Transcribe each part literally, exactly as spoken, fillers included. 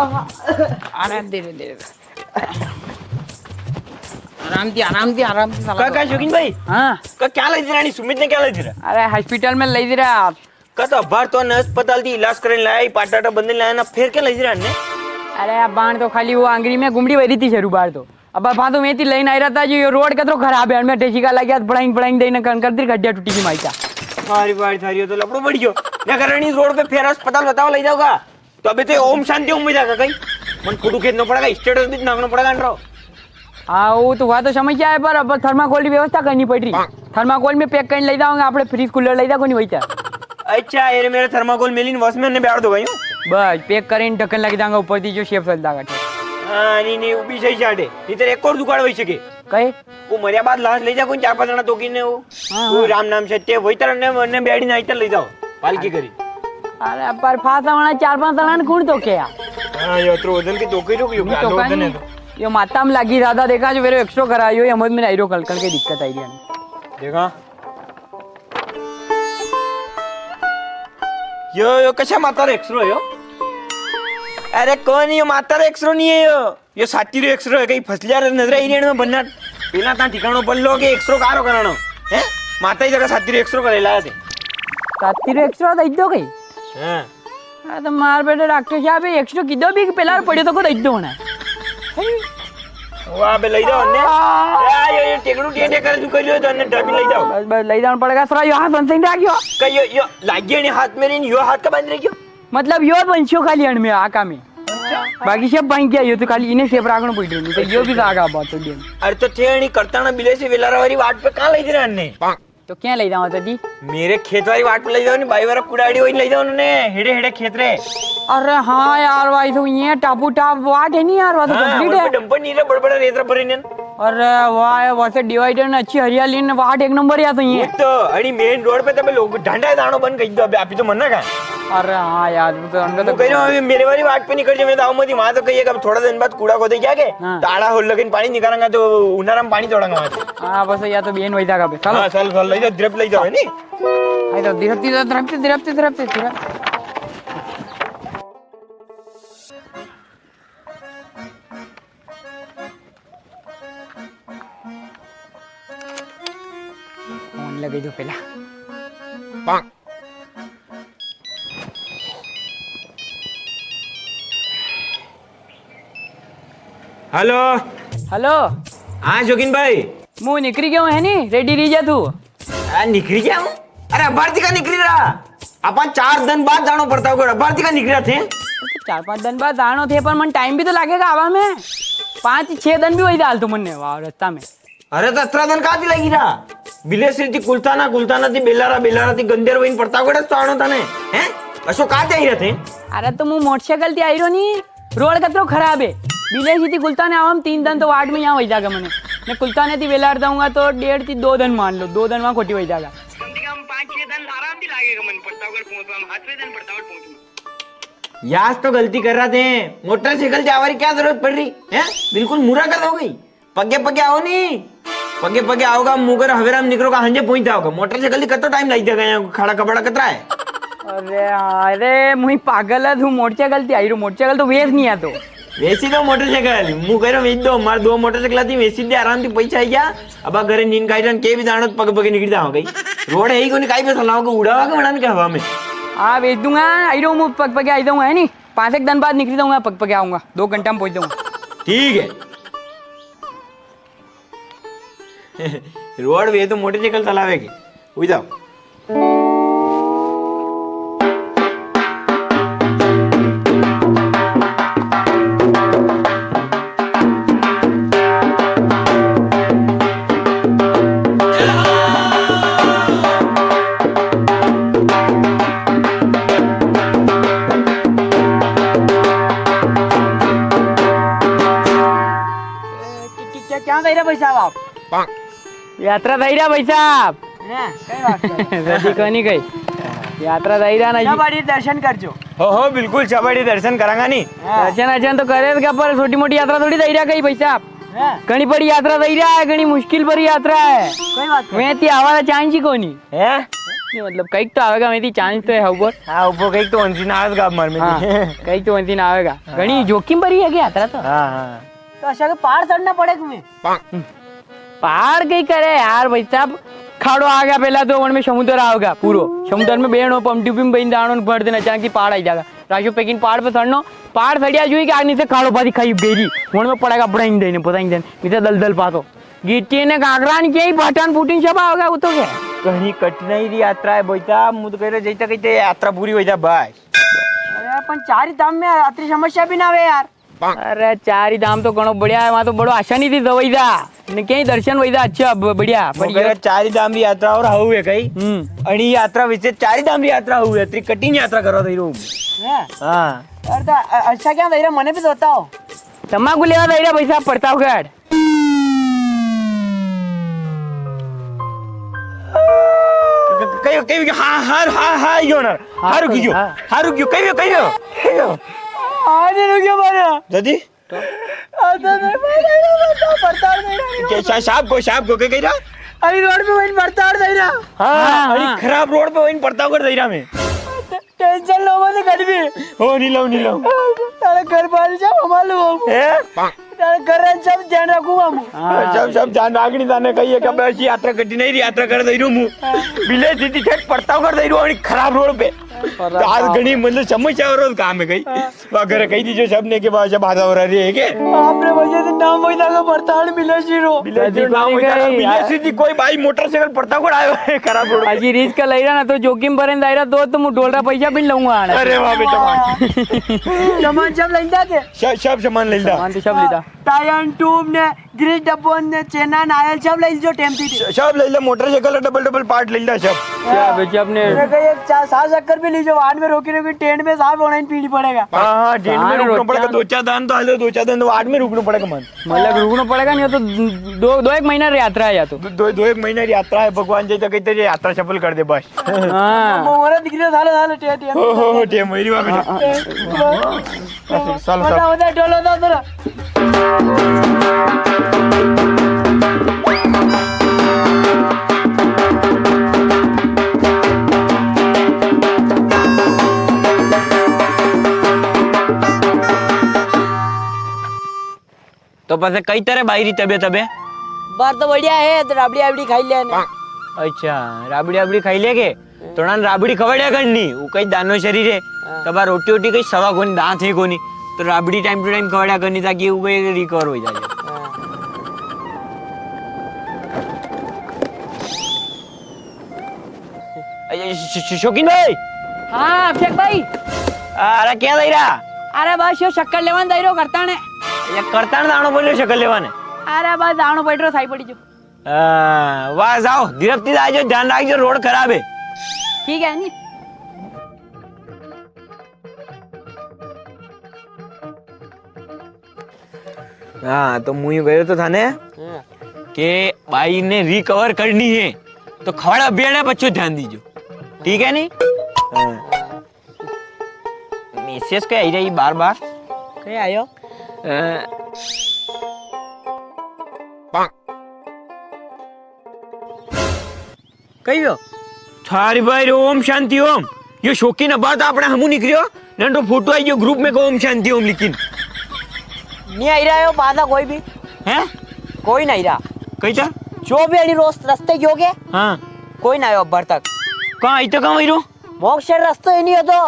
आराम, धीरे, धीरे। आराम ती, आराम ती, आराम ती साला। का, का, शौकीन भाई? हाँ। का, क्या लई जरा नी, सुमित ने क्या लई जरा? अरे, hospital में लई जरा। का तो अबार तो ने अस्पताल ती इलाज करने लाया, ई पाटा टाटा बंदने लाया ना, फिर क्या लई जरा ने? अरे, अबार तो खाली वो आंगरी में गुमड़ी वरी थी शरू बार तो। अबार फांतो में ती लई ने आई रहा था जो यो रोड कतरो खराब है, अणमें ठेसी का लग्या, बड़ाइंग, बड़ाइंग दे ने कण कर दी, गड्डिया टूटी की माई का। थारी बारी, थारी, यो तो लफड़ो बढ़ गयो। ना करनी इस रोड पे फिर अस्पताल बताओ, लई जाओगा? तो अबे तो ओम शांति ओम में जाकर कहीं मन फोटो खींचना पड़ेगा, status भी नाखना पड़ेगा, अनरो। हाँ, वो तो हुआ तो समस्या है, पर अब थर्माकोल की व्यवस्था करनी पड़ रही। थर्माकोल में pack करने ले जाओगे, आपणे fridge cooler ले जाओ, नहीं वही था। अच्छा, अरे मेरा थर्माकोल मिली न, बस में ने बैठ दो भाई। बस, pack करीन ढक्कन लग जाएगा ऊपर ती, जो shape चल जाएगा। हाँ, नहीं, नहीं, वो भी सही shot है। नहीं तो एक और जुगाड़ वही सके। कहे? वो मरिया बाद लाश ले जा कोई चार पांच जना तोकी ने वो। हाँ, वो हाँ। राम नाम सत्य, वही तरह ने, ने बैठी ना इतर ले जाओ, पालकी करी। अरे, पर फांसा वाला चार पांच जना ने कुण तोके यार? हाँ, यो तो वजन की तोकी रुक, यो नहीं गालो तोका वजन है नहीं। तो। यो माता में लागी ज्यादा, देखा जो मेरे X-ray करायो, ये हमद में नहीं रो, कल, कल के दिक्कत आई रही है। देखा। यो, यो कशा माता रे X-ray यो? अरे कोनी, यो माता रे X-ray नहीं है यो। यो साती रो X-ray है, कहीं फसलिया रे नजर आई रे में बन्ना। पहला ता ठिकाणो बन लो के X-ray कारो कराणो। हैं? माता ही जगह साती रो X-ray करे लाया थे। साती रो X-ray तो इद्दो कहीं? हाँ। आ तो मार बेटा डॉक्टर साहब, ये X-ray किदो भी पेलार पड़े तो को दई दो ना। वाह बे, लई जाओ ने। आ। या, यो, यो टेकड़ू टेटे कर तू कर लियो तो ने डबी लई जाओ। बस, बस, लई जाओ पड़ेगा, सरा, यो हाथ बंद से नहीं रखियो। का यो, यो, लागियो ने हाथ में नहीं, यो हाथ का बंद रखियो। मतलब, यो बंशियो खाली अण में, आका में। अच्छा। बाकी सब बन गया, यो तो खाली इन्हें shape राखणो पड़ रही, तो यो भी आगा बात हो गई। अरे तो थे अणी करता ना बिले से वेलारा वाली वाट पे कहाँ लई दे रहे अन्ने? तो क्या ले जाओ दादी? मेरे खेत वाली वाट पे ले जाओ नी, बाई वाला कुड़ाड़ी वही ले जाओ ने, हेड़े हेड़े खेत रे। अरे हाँ यार भाई, तो ये टापू टाप वाट है नी यार, वो तो हाँ, complete है। डंपर नी रे, बड़ बड़ा रेत रे भरे ने। अरे वाह यार, वैसे divider ने अच्छी हरियाली ने वाट एक नंबर या तो ये। वो तो अड़ी main road पे तबे लोग ढांडा दाणो बंद कर दो, अभी, अभी तो मन्ना का। अरे हाँ यार, वो तो अंडा वो तो कह रहा हूँ, अभी मेरे वाली वाट पे निकल जाओ, मैं तो आऊँ मत, वहाँ तो कहिए, अब थोड़ा दिन बाद कूड़ा खोदे जाके, हाँ। ताड़ा होल लगे पानी निकालेंगे, तो उनारा में पानी छोड़ेंगे वहाँ से। हाँ, बस या तो बेन वही जागा पे। चलो। हाँ, चल, चल, ले जा, द्रप ले जा, है नी? आई तो drop, drop, drop, drop, drop, drop. Phone लगे दो पहला। हेलो। हेलो। हाँ, जोगिन भाई। मूं निकरी गयो हूँ, है नी? Ready री जा तू। आ, निकरी गया हूँ? अरे, अबार ती का निकरी रहा? अपन चार दिन बाद जाणो पड़ता होगा, अबार ती का निकरी रहा थे? तो चार पांच दिन बाद जाणो थे, पर मन time भी तो लागेगा आवा में। पांच छह दिन भी वही डाल तू मन्ने वाह रास्ता में। अरे, तो अतरा दिन का ती लगी रहा? बिलेसरी ती कुलताना, कुलताना ती बेलारा, बेलारा ती गंदेर वही पड़ता होगा, तो आणो तने, हैं? असो का ती आई रहा थे? अरे, तो मूं मोटरसाइकिल ती आई रो नी। रोड कतरो खराब है। बिलेसी ती कुलताने आवा में तीन दन तो वाट में यहाँ वही जागा मने। ने कुलताने ती वेलार जाऊंगा तो डेढ़ ती दो दन मान लो, दो दन वहाँ खोटी वही जागा। कम से कम पाँच छह दन आराम ती लागेगा मने प्रतापगढ़ पहुंचवा में, हातवे दन प्रतापगढ़ पहुंचवा में। यास तो गलती कर रहा थे, मोटरसाइकिल ती आवा री क्या जरूरत पड़ री है? बिल्कुल मुरा कर हो गई। पगे पगे आओ नी, पगे पगे आओगा, मूं करो हवेरा में निकरोगा, हांजे पहुंच जाओगा। मोटरसाइकिल ती कतो टाइम लागी देगा, यहाँ खड़ा कपड़ा कतरा है? अरे हाँ रे, मूं ही पागल है, तू मोटरसाइकिल ती आई रो, मोटरसाइकिल तो वेच नी आ तो। वेची दो मोटरसाइकिल, मूं करो वेच दो, मार दो मोटरसाइकिल थी वेची दे, आराम ती पैसा आई गया। अब घरे नींद खाई रन के भी जाणो, पग पगे निकली जाओ कहीं। रोड है ही कोनी, काई पे चलाओ, उड़ावा के बना के हवा में। हाँ, वेच दूंगा, आई रो, मूं पग पगे आई जाऊंगा, है नी? पांच एक दिन बाद निकली जाऊंगा, पग पगे आऊंगा, दो घंटा में पहुंच जाऊंगा। ठीक है। रोड वे तो मोटरसाइकिल चलावे के, हुई जाओ। क्या, क्या कह रहे भाई साहब आप? यात्रा जाई रहा भाई साहब। हैं, कई बात है? सदी कोनी कई। यात्रा जाई रहा ना जी। छाबड़ी दर्शन कर जो। हो, हो, बिल्कुल छाबड़ी दर्शन करांगा नी। हाँ। दर्शन अर्शन तो करे क्या, पर छोटी मोटी यात्रा थोड़ी जाई रहा कई भाई साहब। हैं? घणी बड़ी यात्रा जाई रहा है, घणी मुश्किल भरी यात्रा है। कई बात है? मैं ती आवारा चांस ही कोनी। हैं? नी, मतलब, कईक तो आवेगा, मैं ती chance तो है, ऊपर। हाँ, ऊपर कईक तो वंसी ना आवेगा, अब मर में हाँ, ती। कईक तो वंसी ना आवेगा। हाँ। घणी जोखिम भरी है क्या यात्रा तो? हाँ, हाँ। तो अशा के पहाड़ चढ़ना पड़े तुम्हें? पहाड़ कई करे यार भाई साहब, खाड़ो आ गया पहला तो, वन में समुद्र आवेगा पूरो। समुद्र में बेणो, पमटी भी बन जाणो, भर देना, अचानक ही पहाड़ आई जाएगा। राशो पेकिन पहाड़ पे चढ़नो, पहाड़ चढ़िया जुई के आग नीचे खाड़ो पाती खाई गई री। वन में पड़ेगा, पड़ा ही नहीं देने, पता ही नहीं देने, नीचे दलदल पातो। गिट्टी ने काकरा ने के ही पाटन पुटिन सब आओगा, वो तो क्या? घणी कठिनाई री यात्रा है बोईता, मु तो कह रहे जैता कहते यात्रा पूरी हो जा बस। अरे, अपन चारी धाम में अतरी समस्या भी ना आवे यार। अरे, चारी धाम तो घणो बढ़िया है, वहां तो बड़ो आसानी थी दवाई जा। ने कई दर्शन वई जा, अच्छा, ब-, बढ़िया, मु बढ़िया। कह रहा चारी धाम री यात्रा और हाउ है कई? हम्म। अणी यात्रा विचे चारी धाम री यात्रा हाउ है, अतरी कठिन यात्रा करो रही रो। हैं? हाँ। अरे, तो अ-, अच्छा क्या दई रहा, मने भी तो बताओ। तमाकू लेवा दई रहा भाई साहब, प्रतापगढ़। कई, कई, हाँ, हाँ, हाँ, हाँ, यो ना। हाँ, हाँ, रुकियो। हाँ। हाँ, रुकियो, कई, कई, कई। हाँ, नहीं रुकियो, मारा। दादी? आता नहीं, मारा, प्रतापगढ़ नहीं। के, शा-, शाप को, शाप को, के कह रहा? अरे, रोड पे वहीं प्रतापगढ़ दई रहा। हाँ, हाँ, अरे, हाँ। खराब रोड पे वहीं प्रतापगढ़ दई रहा मैं। टेंशन लो मत कभी। ओ, नी लो, नी लो। तारा घर बार जा, हमारे लोग। हैं? तारा घर रा सब ध्यान रखूंगा मु। हाँ। सब, सब ध्यान राखणी ताने कही है कि बस यात्रा कठी नहीं री, यात्रा कर दई रू मु। हाँ। बिले सीधी ठेठ प्रतापगढ़ दई रू, अणी खराब रोड पे। खराब तो आज रोड। घणी मतलब समस्या और काम है कई। हाँ। वा घरे कही दीजो सबने के बाद जब आधा हो रहा रे है के? आपने वजह से नाम वही लगा बरतान मिले जीरो। मिले जीरो नाम वही लगा, मिले यार। सीधी कोई भाई मोटरसाइकिल पड़ता कोण आयो है खराब रोड पे। अजी रिस्क लई रहा ना तो जोखिम भरे दायरा दो तो मु ढोल रहा पैसा भी लूंगा आना। अरे वाह बेटा वाह। सामान सब लई दा के? सब, सब सामान लई दा। सामान तो सब लई दा। टायर ट्यूब ने ग्रीस डब्बो ने चेना नायल सब लई जो टेम थी। स-, सब लई ला, मोटरसाइकिल डबल डबल पार्ट लई ला सब। क्या बेचे आपने? मेरे को ये चा-, सात शक्कर भी लीजो, वाट में रोकी रोकी टेंट में साफ होना ही पीनी पड़ेगा। हाँ, हाँ, टेंट में सारे रुकना रोटियां पड़ेगा, दो चार दिन तो हाले, दो चार दिन तो वाट में रुकना पड़ेगा मन। मतलब रुकना पड़ेगा, नहीं तो दो, दो एक महीना री यात्रा है या तो। दो, दो, दो एक महीना री यात्रा है, भगवान जी तो कहते हैं यात्रा सफल कर दे बस। हाँ। वो हमारा दिख रहा साले, साले टे-, टे-, हो, हो, हो, टे, मेरी बात है। हाँ, हाँ। सालो, सालो। वदा, वदा, डोलो दा जरा। तो पसे कई तरे बाई री तबे तबे? बार तो बढ़िया है, तो राबड़ी आबड़ी खाई ले ने। अच्छा, राबड़ी आबड़ी खाई ले के? हम्म। तो ना राबड़ी खवाड़िया करनी, वो कई दानो शरीर है। हाँ। तबा रोटी वोटी कई सवा कोनी, दांत है कोनी। तो राबड़ी time to time खवाड़िया करनी ताकि वो कई recover हो जाए। हाँ। ए, श-, श-, शौकीन भाई। हाँ, अभिषेक भाई। आ, अरे, क्या दई रहा? अरे, बस यो शक्कर लेवान दई रो करताने। ये करतान दाणो बोलियो शक्कर लेवाने। अरे, बस दाणो पड़ रो, साई पड़ी जो। आ, वाह, जाओ, धीरपती जाए जो, ध्यान राख जो, रोड खराब है। ठीक है, नी। हाँ, तो मुँह यूं कह रहे तो थाने हाँ। के बाई ने recover करनी है, तो खवाड़ा बेड़ा पछो ध्यान दीजो, ठीक है नी? हाँ। Message के आई रही बार बार। के आयो? अ, कहियो? थारी भाई रे ओम शांति ओम। यो शौकीन अबार तो आपणे हमू निकरियो। नंडो फोटो आई गयो group में को ओम शांति ओम, लेकिन नी आई रहा है बाधा कोई भी। हैं? कोई नी आई रहा। कही था? जो भी अड़ी रोज रस्ते गयो के? हाँ। कोई ना आयो अबार तक। कहाँ आई तो कहाँ आई रो? मोक्ष रो रस्तो ही नी हो तो।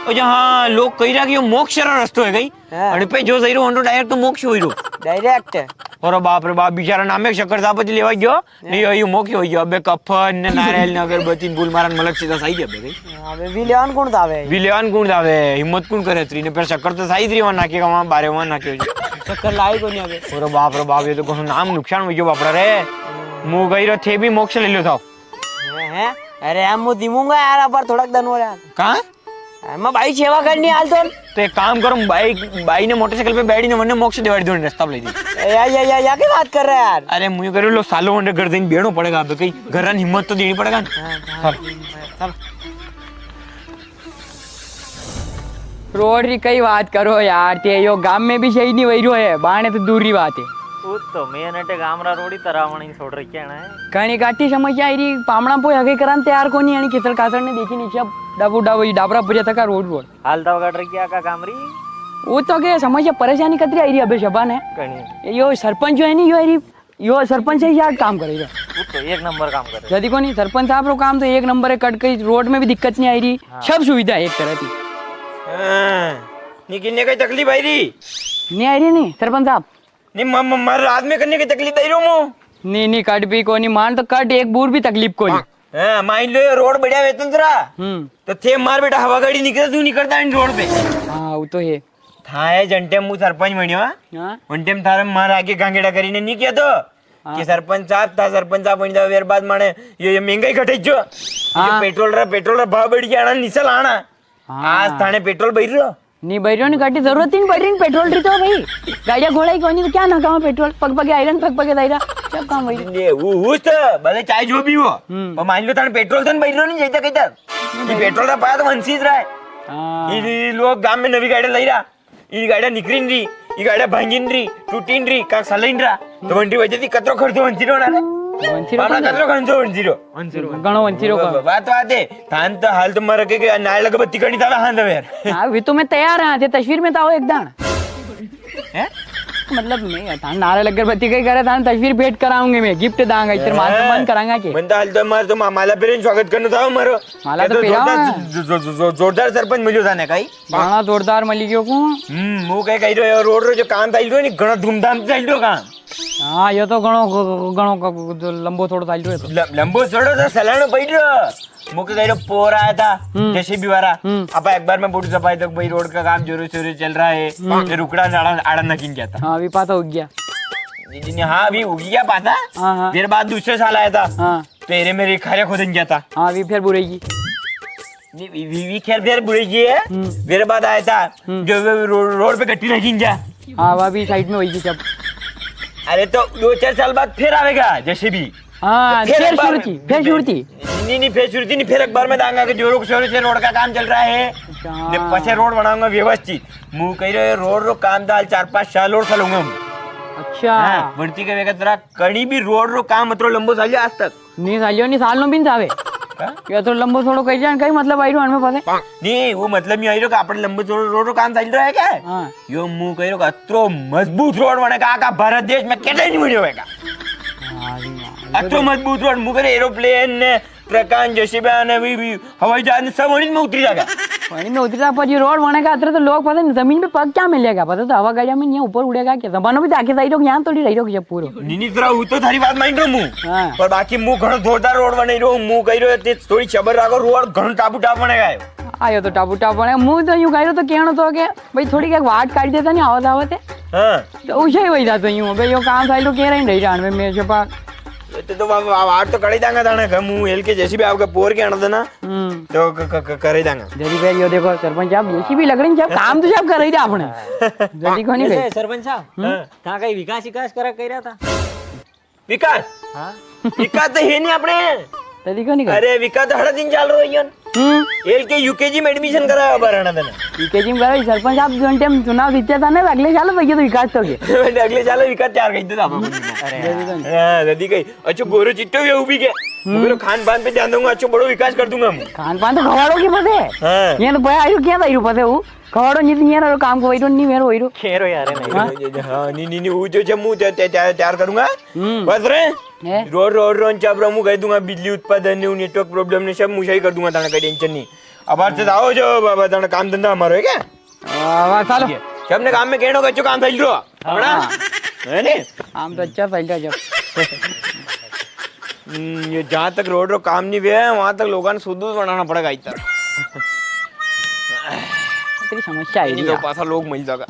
अच्छा हाँ, लोग कही रहा कि यो मोक्ष रो रस्तो है कहीं। हाँ। अरे पे जो जाई रो, वणरो direct तो मोक्ष होई रो। Direct। अरे बाप रे बाप, बेचारा नामे शक्कर साबत लेवा गयो। हाँ। नी, यो मोक्ष होई गयो। अबे कफन ने नारियल ने अगरबत्ती ने फूल मारन मलक सीधा सही गया बे। हाँ, अबे वी लेवान कुण जावे? वी लेवान कुण जावे? हिम्मत कुण करे अतरी ने? फिर शक्कर तो सही तरी वहां नाके का, वहां बारे वहां नाके। शक्कर लाई कोनी अबे। अरे बाप रे बाप, ये तो कोनो नाम नुकसान होई गयो बापड़ा रे। हाँ। मु कही रो थे भी मोक्ष ले लो था। हैं, हैं? अरे, हम मु दिमूंगा यार, अबार थोड़ाक दन हो रहा। कहाँ? अरे, मैं बाई सेवा करनी हाल तो। तो एक काम करो, बाई, बाई ने मोटरसाइकिल पे बैठी ने मन्ने मोक्ष दिवाड़ी दो, रास्ता पे ले दी। या, या, या, या क्या बात कर रहा है यार? अरे, मुझे करो लो सालो, वनरे घर दिन बेणो पड़ेगा, अब कहीं घर हिम्मत तो देनी पड़ेगा ना। हाँ, हाँ, चल। चल। रोड री कई बात करो यार, ते यो गाम में भी सही नी वही रो है, बाणे तो दूर री बात है। तो मैं अटे गाम रा रोड ही तरावण ही छोड़ रखिया ना। कणी काठी समस्या आई री, पामणा पोय हगे करान तैयार कोनी, यानी किसर कासर ने देखी नी, सब डाबू डाबू, ई डाबरा पुरिया थका रोड रोड। हाल दवा काट रखिया का काम री? वो तो के समस्या परेशानी कतरी आई री अबे शबा ने। कणी? यो सरपंच जो है नी, यो आई री, यो सरपंच है यार काम करे रे। वो तो एक नंबर काम करे। जदी कोनी सरपंच साहब रो काम तो एक नंबर है, कट कई रोड में भी दिक्कत नी आई री, हाँ। सब सुविधा है एक तरह की। हाँ, नी किन्ने कई तकलीफ आई री? नी आई री नी सरपंच साहब। नी, म-, म-, मारे रात में कन्ने की तकलीफ दई रो मु? नी, नी, कट भी कोनी, मान तो कट एक बूर भी तकलीफ कोनी। हाँ, मान लो ये रोड बढ़िया वेतन जरा। हम्म। तो थे मार बेटा हवा गाड़ी निकल, तू निकलता है रोड पे। हाँ, वो तो है। था है जन टाइम मु सरपंच बनियो, हाँ? हाँ। उन टाइम थारे मार आगे गांगेड़ा करी ने नी किया तो? हाँ। कि सरपंच साहब, था सरपंच साहब बन जाओ, वेर बाद माने ये, ये महंगाई घटे जो। ये हाँ। पेट्रोल रा, पेट्रोल रा भाव बढ़ गया ना, निसल आना। हाँ। आज थाने पेट्रोल भर रो? नी भर रो, नी कटी जरूरत ही नी पड़ री पेट्रोल री तो भाई। गाड़िया घोड़ा ही कोनी तो क्या ना कमा पेट्रोल, पग पगे आयरन, पग पगे दायरा, सब काम वही। ने, वो, वो तो भले चाहे जो भी हो, हम्म। पर मान लो थाने पेट्रोल तो नी भर रो नी जाता कहता। ये पेट्रोल का पाया तो वंचित रहा है। हाँ। ये, ये लोग गांव में नवी गाड़ी लाई रहा, ये गाड़ी निकरिन री, ये गाड़ी भांगिन री, टूटिन री, काक सलाइन रहा, तो वंटी वजह थी कतरो खर्चो वंचित होना रे। वंचित बाबा होना। कतरो खर्चो वंचित हो। घणो वंचिरो का। वा-, वा-, बात तो आते। थान तो हाल तो मर के, के नारे लगे बत्ती करनी था, हाँ, तो यार। हाँ, वी तो मैं तैयार हाँ, ते तस्वीर में तो आओ एक दाण। हैं? मतलब, मैं थान नारे लगे बत्ती कई करे, थान तस्वीर भेंट कराऊंगे मैं, गिफ्ट दांगा, इतर मान सम्मान करांगा के? मन तो हाल तो मार तो मा-, माला पेरे स्वागत करना था मारो। माला ये तो तो पेरा जोरदार, हुआ। जो-, जो-, जो-, जो-, जोरदार सरपंच मिलो था ने काई। घणा जोरदार मली गयो को। हम्म, मु कई कई रो, रोड रो जो काम चाल रो नी, घणा धूमधाम चाल रो काम। हाँ, यो तो घणो, घणो, घणो लंबो चौड़ो चाल रो है तो। ल-, लंबो चौड़ो तो सलाणो पड़ रो। मु कई कई रो पोर आया था, हम्म। जेसीबी वाला। हम्म। अब एक बार में बूटी सफाई तक भाई रोड का काम जोरों शोरों चल रहा है। हम्म। ये रुकड़ा ने आड़ा, आड़ा नकीन गया था। हाँ, अभी पाता हो गया। जी, जी, हाँ, अभी हो गया पाता। हाँ, हाँ। फिर बाद दूसरे साल आया था। हाँ। तेरे मेरे खारे खोदन गया था। हाँ, अभी फिर बुराई की। नी, वी, वी, वी खेर फेर बुरे किए। हम्म। वेरे बाद आया था, हम्म। जो वे रो-, रोड पे गट्टी रखी जा। हाँ, वा भी साइड में वही सब। अरे, तो दो चार साल बाद फेर आवेगा, जेसीबी। हाँ, फेर फेर एक बार सुरती, फेर सुरती। नी, नी, फेर सुरती नी, फेर एक बार में दांगा के जोरों शोरों से रोड का काम चल रहा है। अच्छा। ने पछे रोड बनाऊंगा व्यवस्थित। मु कई रो, रोड रो काम दाल चार पांच साल और चलाऊंगा मु। अच्छा। हाँ, भर्ती के वेगा तरा कणी भी रोड रो काम अतरो लंबो चालियो आज तक। नी चालियो, नी चालनो भी नी चावे। हाँ? ये तो लंबो चौड़ो कई जान, कई मतलब आई रो अणमें पसे। नी, वो मतलब यूं आई रो कि आपणे लंबो चौड़ो रोड रो काम चाल रो है क्या? हाँ। यो मु कई रो कि अतरो मजबूत रोड बनेगा, आका भारत देश में कदे नी बन्यो होगा। हाँ जी, हाँ। अतरो मजबूत रोड, मु कई रो एरोप्लेन ने, ट्रकां, जेसीबी ने, भी, भी, हवाई जहाज ने सब वणी में उतरी जागा। वणी में उतरी जागा, पर ये रोड बनेगा, अतरे तो लोग पता नहीं जमीन पे पग क्या मिलेगा, पता तो हवा गाड़िया में नहीं ऊपर उड़ेगा क्या? जमानो भी तो आके सही लोग यहाँ थोड़ी रही लोग जब पूरो। नी, नी, तरा वो तो थारी बात मान रो मु। हाँ। पर बाकी मु घणो जोरदार रोड बने रो, मु कई रो ते थोड़ी खबर राखो, रोड घणो टापू टाप बनेगा यो। आयो तो टापू टाप बने, मु तो यूं कई रो तो कहणो तो के भाई थोड़ी क्या वाट काट देता नहीं आवत आवत है। हाँ। तो उसे ही वही जातो यूं, अबे यो काम फाइल तो कह रहे नहीं जान में, मैं छपा। ये तो, तो वा-, वा-, वाट तो कड़ी दांगा दाना का, मु हेल के जेसीबी आपके पोर के आना देना, हम्म। तो क-, क-, क-, करे दांगा। जल्दी भाई, यो देखो सरपंच साहब, जेसीबी लग रही है, काम तो सब कर रही थी आपने। जल्दी कोनी भाई। सरपंच साहब, हम्म? हाँ। था कई विकास, विकास करा कह रहा था। विकास? हाँ? विकास तो है नहीं आपने। तदी को नहीं कर? अरे, विकास तो हर दिन चाल रही है। हम्म। एल के यूकेजी में एडमिशन कराया बार आना देना। यूकेजी में कराया, सरपंच साहब, जो टाइम चुनाव जीत्या था ना, अगले साल तो ये तो विकास तो गया। अगले साल विकास तैयार कर देता आप। अरे जल्दी तो नहीं। हाँ, जल्दी कही। अच्छा, गोरो चिट्टो भी उबी के। हम्म। मगर खान पान पे ध्यान दूंगा, अच्छा, बड़ो विकास कर दूंगा हम। खान पान तो खवाड़ो की पते। हाँ। ये तो भाई आयु क्या था, आयु पते वो। खवाड़ो नी तो यार, काम को वही तो नी मेरो वही तो। खेरो यार, नहीं। हाँ? हाँ, नी, नी, नी, वो जो जम्मू ते-, ते-, ते-, तैयार करूंगा। हम्म। बस रे। हैं? रोड, रोड, रोड, चाप रहा हूँ, कह दूंगा, बिजली उत्पादन ने, नेटवर्क प्रॉब्लम ने, सब मुझे ही कर दूंगा, थाना का टेंशन नहीं। अब आज से आओ जो बाबा, थाना काम धंधा हमारा है क्या? आ, वाह, चलो। ये, सबने काम में कहनो, कच्चो काम सही रो। हाँ। अपना? है ने? काम तो अच्छा सही था जब। हम्म, ये जहाँ तक रोड रो काम नहीं हुआ है, वहाँ तक लोगों ने सुदूर बनाना पड़ेगा इतना। तेरी समस्या है इतनी तो यार। पासा लोग मिल जाएगा।